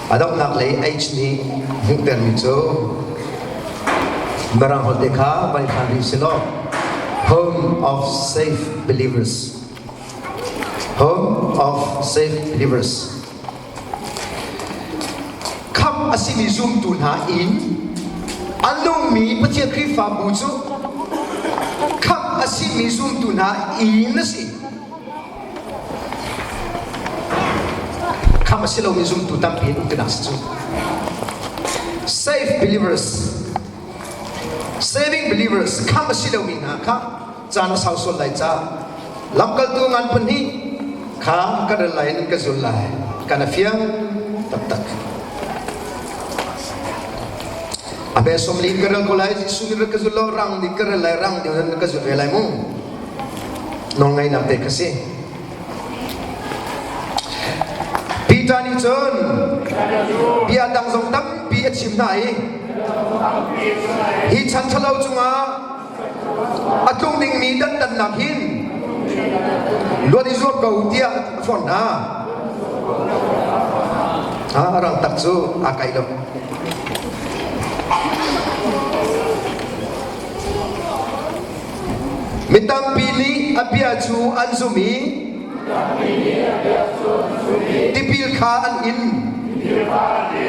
A donghnak lei H nih hmuhtermi cu Mirang holh te kha van hlan rih silaw Home of Safe Believers Home of Safe Believers Khamh a simi zumtu hna inn a nungmi Pathian Khrihfabu cu khamh a simi zumtu hna inn a si. Khamh a si lomi zumtu tampi an um tinak si cu. Save believers Saving believers khamh a si lomi hna kha caan a sau sual lai ca lamkaltu ngan pahnih kha kan rel lai in ka zul lai kan a fiang taktak a be som li ka rel ko lai Jesuh nih ka zul lo rang nih ka rel lai rang nih ka zul ve lai mu nawlngaihnak te kha si Peter nih cun bia dang zong tampi a chim hna i hi chan ṭhalo cungah a tlung dingmi dantatnak hin luat i zuam ko tiah a forh hna. A rang tak cu aa kaih lo. Mi tampi nih a bia cu an zum i tipil kha an in.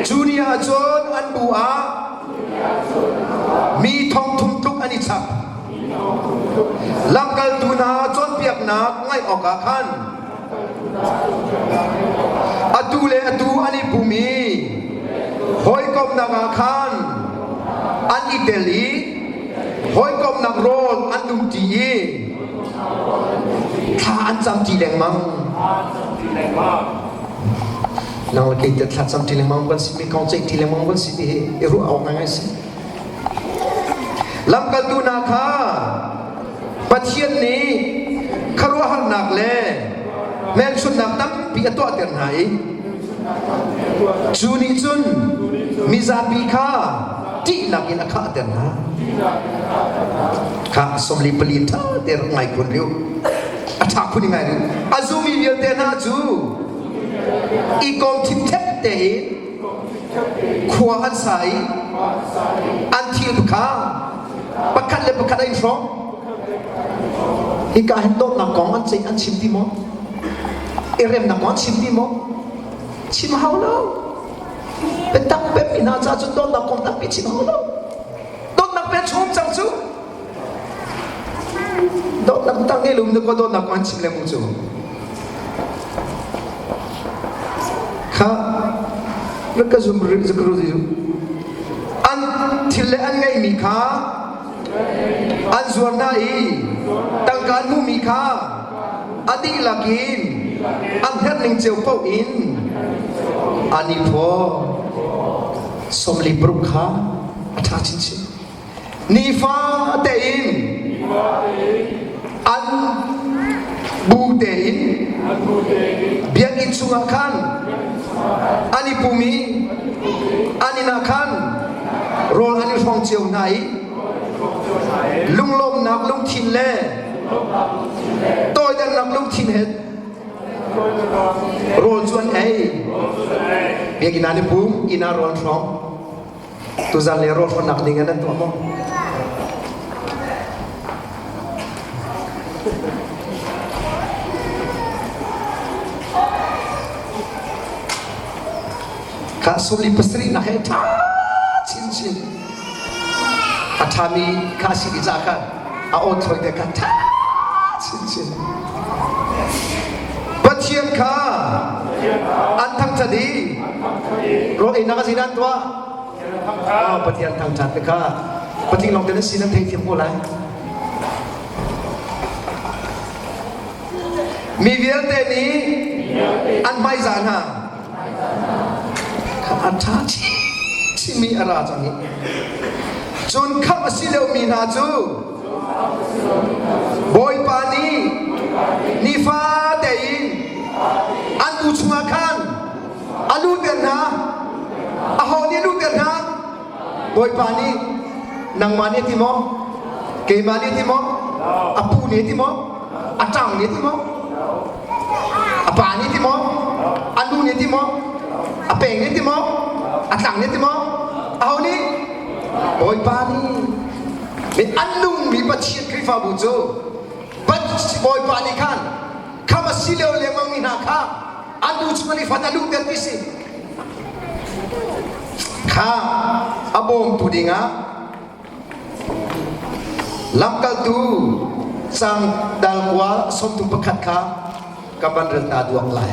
Cu ni ah cun an bu ah mi thongthum tluk an i chap. Lamkaltu hna cawnpiaknak ngaih awkah khan atu le atu an i pum i hawikomhnak ah khan an i tel i hawikomhnak rawl an dumṭi i thla an camṭi lengmang. Nang le kei te thla camṭi lengmang kan si mi kong ceihṭi lengmang kan si ti hi i ruah awk ngai si. Lamkaltu hna kha Pathian nih khuaruahharnak le hmelchunhnak tampi a tuahter hna i cu nih cun mizapi kha ṭihnak in a khahter hna. Kha 44 ṭha te rak ngai khun riu. A ṭha khun i ngai riu. A zumi vialte hna cu i kawm ṭhipṭhep tein khua an sa i an thil kha pakhat le pakhat an i hrawm. Hika hin dawtnak kong an ceih an chim ti maw? I remnak kong an chim ti maw? Chim hau lo. Biatak pemmi hna caah cun dawtnak kong tampi chim hau lo. Dawtnak pe chung cang cu. Dawtnak tang ngei lum na ko dawtnak kong an chim le mu cu. Kha rak ka zum an thil le an ngeihmi kha an zuar hna i tangka an hmuhmi kha a dihlak in an herh ning cio paoh in an i phaw 46 kha a ṭha chinchin nifa tein an bu tein biakinn chungah khan an i pum i an inn ah khan rawl an i hrawng cio hna i lunglawmnak lungthin le toidornak lungthin he rawl cu an ei biakinn ah an i pum inn ah rawl an hrawng Tuzan le rawl hrawnnak ding in nan tuah maw? Kha suli pasarih nak he ṭha chinchin a ṭhami kha si ti ca khan a aw thloi te kha ṭha chinchin Pathian kha an thangṭhat i rawl einak a zeidah an tuah? Pathian thangṭhat te kha patling lawng te nan si nan theithiam ko lai. Mi vialte nih an hmaizah hna. A ṭha chinchinmi a ra cang i cun khamh a si lomi hna cu Bawipa nih nifate in an bu chungah khan a luhter hna. Aho nih a luhter hna? Bawipa nih nangmah nih ti maw? Keimah nih ti maw? A pu nih ti maw? A ṭang nih ti maw? A pa nih ti maw? A nu nih ti maw? peng nih ti maw? A tlang nih ti maw? Aho nih? Bawipa nih. Mi an nungmi Pathian Khrihfabu cu Bawipa nih khan kham a si lio lengmang mi hna kha an bu chung an i fat a luhter ti si. Kha a bawmtu dingah Lamkaltu cang dal kua 31 kha ka van rel ta duak lai.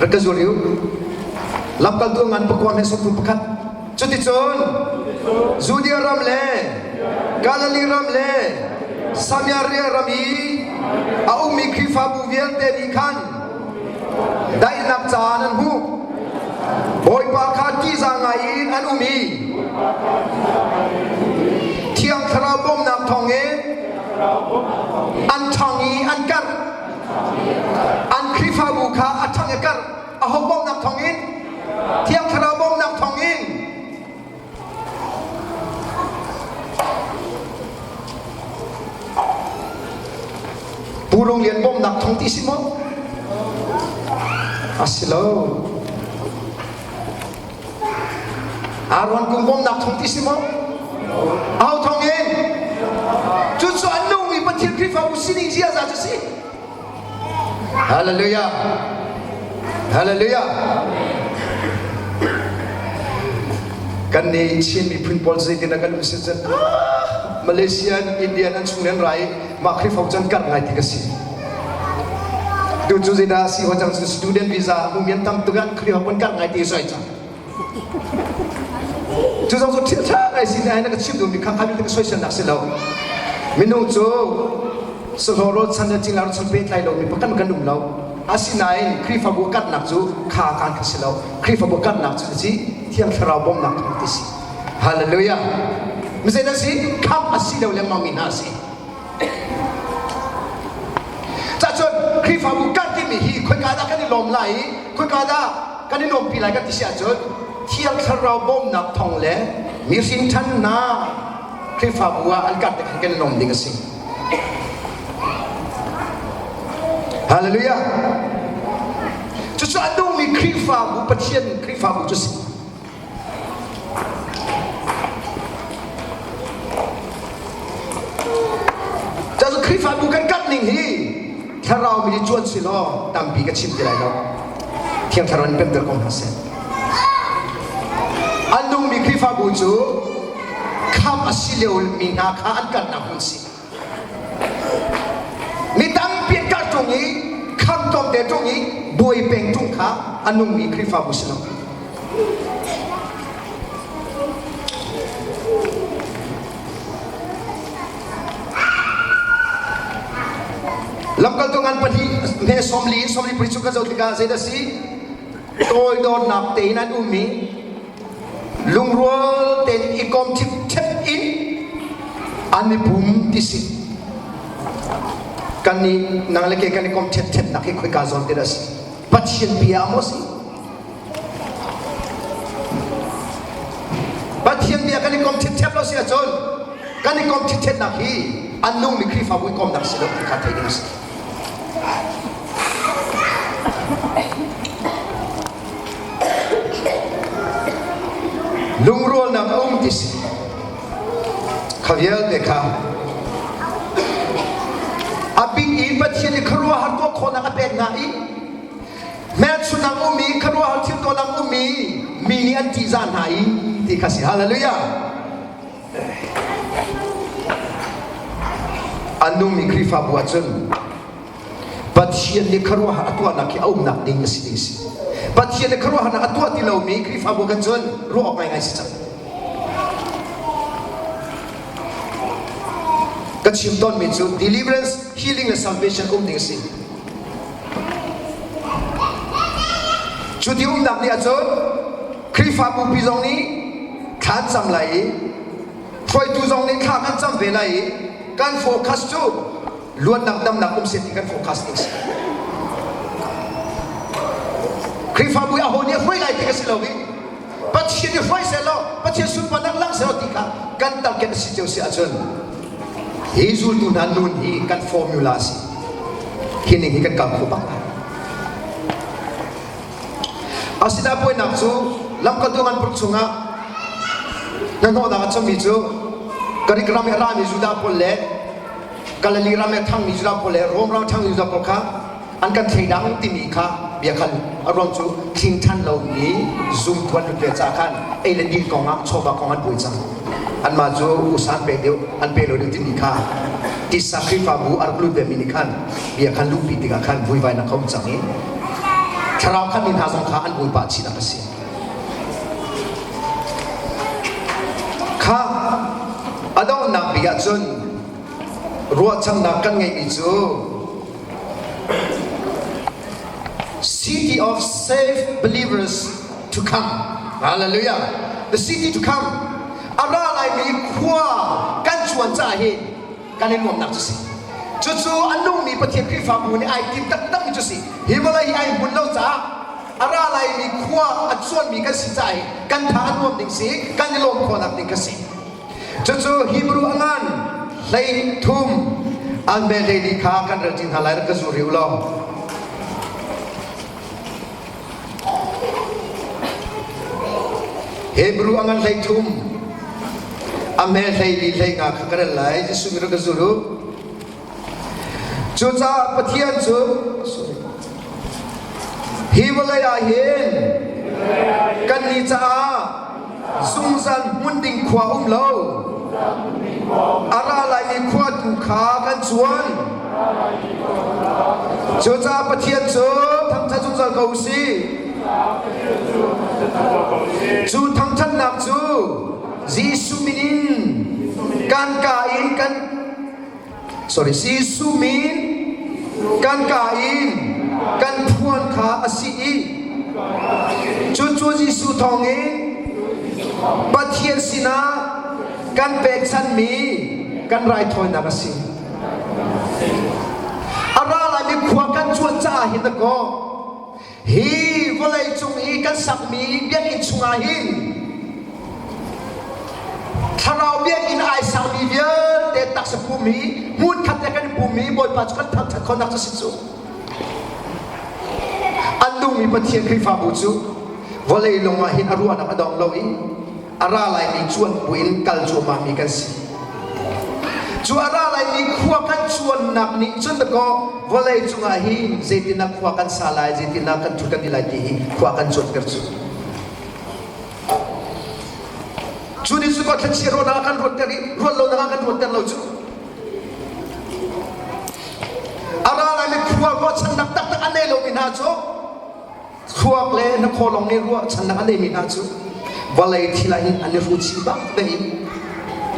Rak ka zul u. Lamkaltu ngan pakua he 31. Cuticun Judea ram le Galilee ram le Samaria ram i a ummi Khrihfabu vialte nih khan daihnak caan an hmuh. Bawipa kha ṭihzah ngai in an um i Thiang Thlarau bawmhnak thawngin an ṭhang i an karh. An Khrihfabu kha a ṭhang i karh. Aho bawmhnak thawngin? Thiang Thlarau bawmhnak thawngin. Pu Rung Lian bawmhnak thong ti si maw? A si lo. Aaron Kung bawmhnak thong ti si maw? Aho thong in? Cucu an nungmi Pathian Khrihfabu sining ziaza cu si. Hallelujah. Hallelujah. Kan nih Chin miphun pawl zeitin ah kan um si cun Malaysian, Indian an chung nan rai mah Khrihfa cun karh ngai ti ka si. Tu cu zeidah si ho cang cu student visa hmu mian tam tuk an Khrihfa pun karh ngai ti soi cang. Cu zong cu thil ṭha ngai si nain na ka chim duhmi kha kha ka soiselnak si lo. Minung cu sahlawh chan le cingla chan pehtlai lomi pakhat kan um lo. Asinain Khrihfabu karhnak cu kha kaan kha si lo. Khrihfabu karhnak cu si Thiang Thlarau bawmhnak thawng ti si. Hallelujah. Mi zeidah si? Khamh a si lo lengmang mi hna a si. Cacun Khrihfabu karh timi hi khoika dah kan i lawm lai i khoika dah kan i lawmpi lai kan ti si ahcun Thiang Thlarau bawmnak thawng le mi hrinṭhan hna Khrihfabu ah an karh te khan kan i lawm ding a si. Hallelujah. Cucu a nungmi Khrihfabu Pathian Khrihfabu cu si. Cun Khrihfabu kan karh ning hi thlarau mi cuan si law tampi ka chim ti lai lo. Thiang Thlarau in pemter ko hna seh. A nungmi Khrihfabu cu khamh a si lio mi hna kha an karhnak hmun si. Mi tampi an karh ṭung i khamh tlawmte ṭung i buai peng ṭung kha a nungmi Khrihfabu si lo. Lamkaltu ngan pahnih hme 40 in 44 chung kan zoh tikah zeidah si? Toidornak tein an um i lungrual tein i kom ṭhipṭhep in an i pum ti si. Kan nih nang le ke kan i kom ṭhepṭhepnak hi khoika zawn te dah si? Pathian bia maw si? Pathian bia kan i kom ṭhipṭhep lo si ahcun kan i kom ṭhipṭhepnak hi an nungmi Khrihfabu i komnak si lo ti kha theih ding a si. Lungrualnak a um ti si. Kha vialte kha a bik in Pathian i khuaruahhar tuah khawhnak a pek hna i hmelchunhnak ummi khuaruahhar thil tuahnak ummi mi nih an ṭihzah hna i ti kha si hallelujah a nungmi Khrihfabu ahcun Pathian nih khuaruahhar a tuahnak hi a umnak ding a si ding si Pathian nih khuaruahharnak a tuah ti lomi Khrihfabu kan cun ruah awk ngaingai si cang ka chim tawnmi cu deliverance healing le salvation um ding a si Cu ti umnak nih ahcun Khrihfabu pi zong nih thla an cam lai i hruaitu zong nih thla kan cam ve lai i kan focus cu luatnak damnak um seh ti kan focus ding si. Khrihfabu i aho nih a hruai lai ti ka si lo i Pathian nih hruai seh law Pathian sunparnak lang seh law ti kha kan target a si cio si ahcun hi zultu hna nun hi kan formula a si. Hi ning hi kan kal kho bak lai. Asinain buainak cu lamkaltu ngan paruk chungah hnahnawhnak a chimmi cu Greek ram i a rami Judah pawl le Galilee ram i a ṭhangmi Judah pawl le Rom ram a ṭhangmi Judah pawl kha an kan thleidang timi kha bia khan a ruang cu thling ṭhan lomi zumtu an lut ve caah khan ei le din kongah chawva kong an buai cang. Anmah cu usa an pek deuh an pe lo deuh timi kha tisa Khrihfabu a rak lut vemi nih khan bia khan luhpi tikah khan vuivainak a um cang i thlarau khan mi hna zong kha an vui pah chihnak a si. Kha a donghnak bik ahcun ruahchannak kan ngeihmi cu City of saved believers to come. Hallelujah. The city to come. A ra laimi khua kan cuan caah hin kan i nuamnak cu si. Cucu a nungmi Pathian Khrihfabu nih ai tim taktakmi cu si. Hi vawlei hi ai hmun lo caah a ra laimi khua a cuanmi kan si caah hi kan tha a nuam ding si, kan i lawm khawhnak ding kha si. Cucu Hebrew a ngan 13 an me hlei kha kan rel cin hna lai rak ka zu rih u law. Hebrew a ngan 13 a me hlei li hlei nga kha ka rel lai Jesuh mi rak ka zul u. Cucaah Pathian cu hi vawlei ah hin kannih caah zungzal hmun ding khua um lo. A ra laimi khua tu kha kan cuan. Cucaah Pathian cu thangṭhat zungzal ko u sih. Cu thangṭhatnak cu Jesuh min in kan ka in kan sorry Jesuh min kan ka in kan phuan kha a si i cucu Jesuh thawngin Pathian sinah kan pekchanhmi kan raithawinak a si. A ra laimi khua kan cuan caah hin dakaw Hi vawlei cung i kan sakmi biakinn chungah hin thlarau biakinn ai sakmi vialte taksa pum hi hmunkhat le kan pum hi Bawipa cu kan thangṭhat khawhnak cu si cu. An nungmi Pathian Khrihfabu cu vawlei lung ah hin a ruahnak a dong lo i a ra laimi cuan buin kal cuahmahmi kan si. Cu a ra laimi khua kan cuannak nih cun dakaw vawlei cungah hin zeitindah khua kan sa lai, zeitindah kan ṭhut kan ti lai ti hi khua kan cuanter cu. Cu nih cu kaw thlachiat ruahnak ah kan ruatter i ruat lonak ah kan ruatter lo cu. A ra laimi khua ruahchannak taktak a nei lomi hna cu Thluak le hnakhaw lawng nih ruahchannak a neimi hna cu vawlei thil ah hin an i hru chin bak tein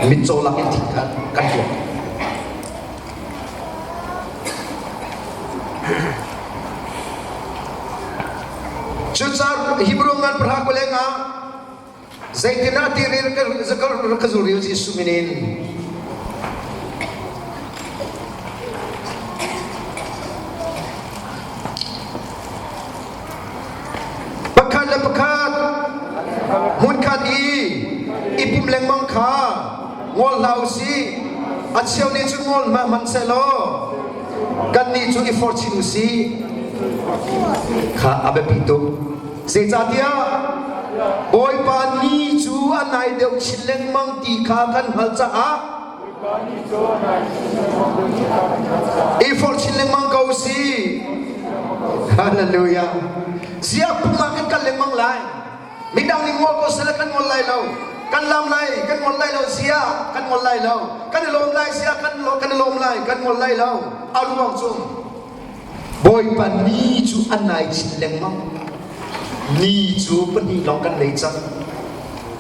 mitcaw lak in thil kha kan tuah. Cucaah Hebrew ngan pahra kul ah Zeitinah ti ril ka zu ril Jesuh min in pakhat le pakhat hmunkhat i i pum lengmang kha ngol hlah u sih a cheu nih cun ngol hmah hmanh sehlaw kannih cu i forh chin u sih kha a biapi tuk Zeicahtiah Bawipa ni cu a nai deuh chin lengmang ti kha kan hngalh caah i forh chin lengmang ko si. Hallelujah. Ziah pum ah kan kal lengmang lai. Midang nih ngol ko seh kan ngol lai lo. Kan lam lai, kan ngol lai lo. Ziah kan ngol lai lo. Kan i lawm lai, ziah kan kan i lawm lai, kan ngol lai lo. A ruang cu Bawipa ni cu a nai chin lengmang. Ni cu pahnih lawng kan nei cang.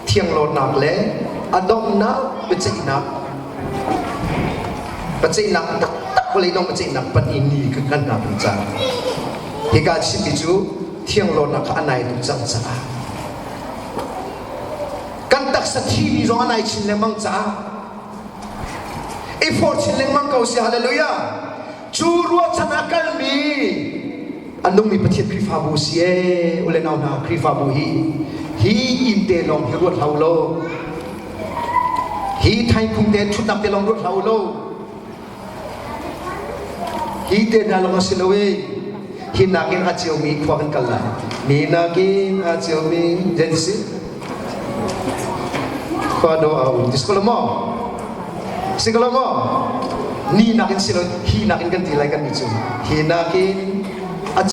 Thianglawrnak le a donghnak biaceihnak. Biaceihnak taktak vawlei dong biaceihnak pahnih ni kan kan hna ding cang. Hika chimmi cu thianglawrnak kha a nai tuk cang caah kan taksa thimi zong a nai chin lengmang caah i forh chin lengmang ko si hallelujah Cu ruahchan a kalmi a nungmi Pathian Khrihfabu si ee u le nau hna Khrihfabu hi hi inn te lawng hi ruat hlah u law hi thaikung te ṭhutnak te lawng ruat hlah u law. Hi te hna lawng a si lo i hi nakin a ceumi khua kan kal lai. Mi nakin a ceumi zei si? Khua dawh a um ti si ko lo maw? Si ko lo maw? Ni nakin si lo hi nakin kan ti lai kan ni cu. Hi nakin.